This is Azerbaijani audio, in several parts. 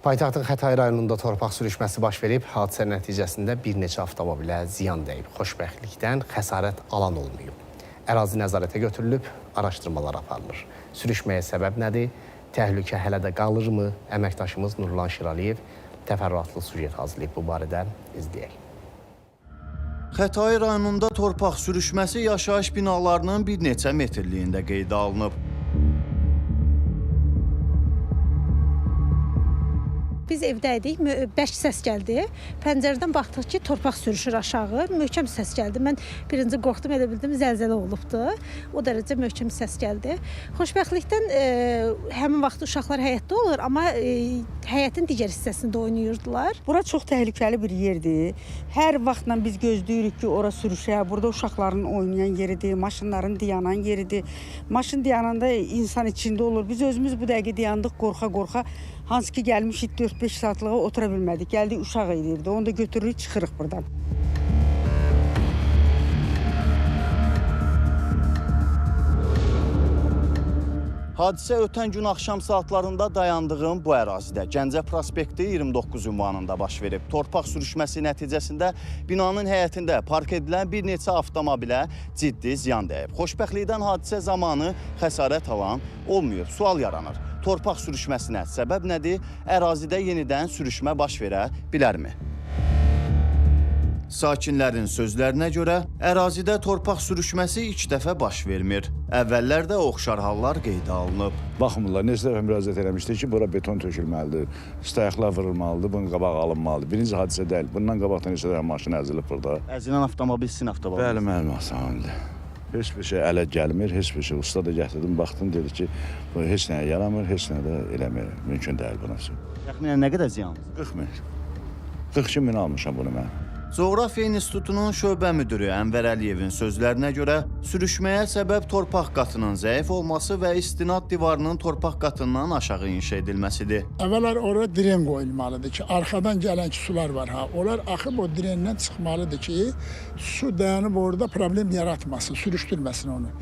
Paytaxtın Xətai rayonunda torpaq sürüşməsi baş verib. Hadisə nəticəsində bir neçə avtomobilə ziyan dəyib. Xoşbəxtlikdən xəsarət alan olmayıb. Ərazi nəzarətə götürülüb, araşdırmalar aparılır. Sürüşməyə səbəb nədir? Təhlükə hələ də qalırmı? Əməkdaşımız Nurlan Şiraliyev təfərrüatlı süjet hazırlayıb bu barədə, izləyək. Xətai rayonunda torpaq sürüşməsi yaşayış binalarının bir neçə metrliyində qeydə alınıb. Biz evdə idik, bərk səs gəldi. Pəncərədən baxdıq ki, torpaq sürüşür aşağı. Möhkəm səs gəldi. Mən birinci qorxdum, elə bildim zəlzələ olubdu. O dərəcə möhkəm səs gəldi. Xoşbəxtlikdən həmin vaxt uşaqlar həyətdə olur, amma həyətin digər hissəsində oynayırdılar. Bura çox təhlükəli bir yerdir. Hər vaxtla biz gözləyirik ki, ora sürüşə. Burada uşaqların oynayan yeridir, maşınların dayanan yeridir. Maşın dayananda insan içində olur. Biz özümüz bu dəqiqə dayandıq qorxa-qorxa. Hansı ki gəlmişik 4-5 saatlığa otura bilmədik. Gəldik, uşaq idi evdə. Onu da götürürük, çıxırıq buradan. Hadisə ötən gün axşam saatlarında dayandığım bu ərazidə, Gəncə prospekti 29 ünvanında baş verib. Torpaq sürüşməsi nəticəsində binanın həyətində park edilən bir neçə avtomobilə ciddi ziyan dəyib. Xoşbəxtlikdən hadisə zamanı xəsarət alan olmayıb. Sual yaranır. Torpaq sürüşməsinə səbəb nədir? Ərazidə yenidən sürüşmə baş verə bilərmi? Sakinlərin sözlərinə görə ərazidə torpaq sürüşməsi ilk dəfə baş vermir. Əvvəllər də oxşar hallar qeydə alınıb. Baxmırlar, neçə dəfə müraciət eləmişdik ki, bura beton tökülməlidir, stayaqlar vurulmalıdır, bunun qabağı alınmalıdır. Birinci hadisə deyil, bundan qabaqdan neçə dəfə maşın əzilib burada. Əzilən avtomobil sizin avtomobil. Bəli, mənim avtomobildir. Heç bir şey ələ gəlmir, heç bir şey. Usta da gətirdim, baxdım, dedi ki, bu heç nəyə yaramır, heç nə də eləmir, mümkün deyil buna. Təxminən nə qədər ziyan? 40 min. 42 min almışam bunu mən. Coğrafiya İnstitutunun şöbə müdiri Ənvər Əliyevin sözlərinə görə sürüşməyə səbəb torpaq qatının zəif olması və istinad divarının torpaq qatından aşağı inşa edilməsidir. Əvvəllər ora dren qoyulmalıdır ki, arxadan gələn ki, sular var ha, onlar axıb o drendən çıxmalıdır ki, su dayanıb orada problem yaratmasın, sürüşdürməsin onu.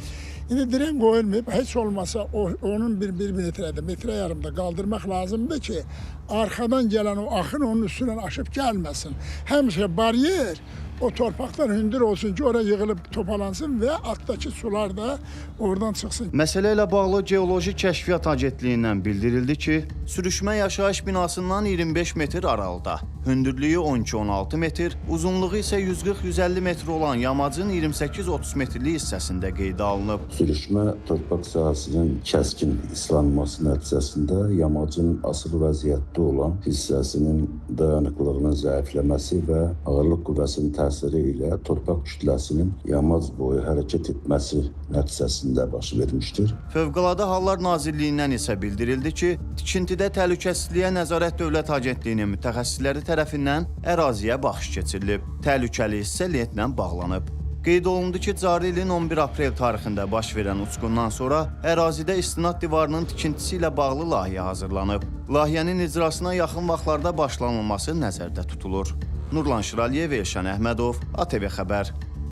İndi dren qoyulmayıb, heç olmasa onun bir metrədə, metrə yarımda qaldırmaq lazımdır ki, arxadan gələn o axın onun üstünə aşıb gəlməsin. Həmişə bariyer o torpaqdan hündür olsun ki, ora yığılıb topalansın və altdakı sular da oradan çıxsın. Məsələ ilə bağlı Geoloji Kəşfiyyat Agentliyindən bildirildi ki, sürüşmə yaşayış binasından 25 metr aralıda, hündürlüyü 12-16 metr, uzunluğu isə 140-150 metr olan yamacın 28-30 metrlik hissəsində qeydə alınıb. Sürüşmə torpaq sahəsinin kəskin islanması nəticəsində yamacın asılı vəziyyətdə olan hissəsinin dayanıqlığının zəifləməsi və ağırlıq qüvvəsinin təsiri ilə torpaq kütləsinin yamac boyu hərəkət etməsi nəticəsində baş vermişdir. Fövqəladə Hallar Nazirliyindən isə bildirildi ki, tikintidə Təhlükəsizliyə Nəzarət Dövlət Agentliyinin mütəxəssisləri tərəfindən əraziyə baxış keçirilib. Təhlükəli hissə lentlə bağlanıb. Qeyd olundu ki, cari ilin 11 aprel tarixində baş verən uçqundan sonra ərazidə istinad divarının tikintisi ilə bağlı layihə hazırlanıb. Layihənin icrasına yaxın vaxtlarda başlanılması nəzərdə tutulur. Nurlan Şiraliyev, Elşən Əhmədov, ATV Xəbər.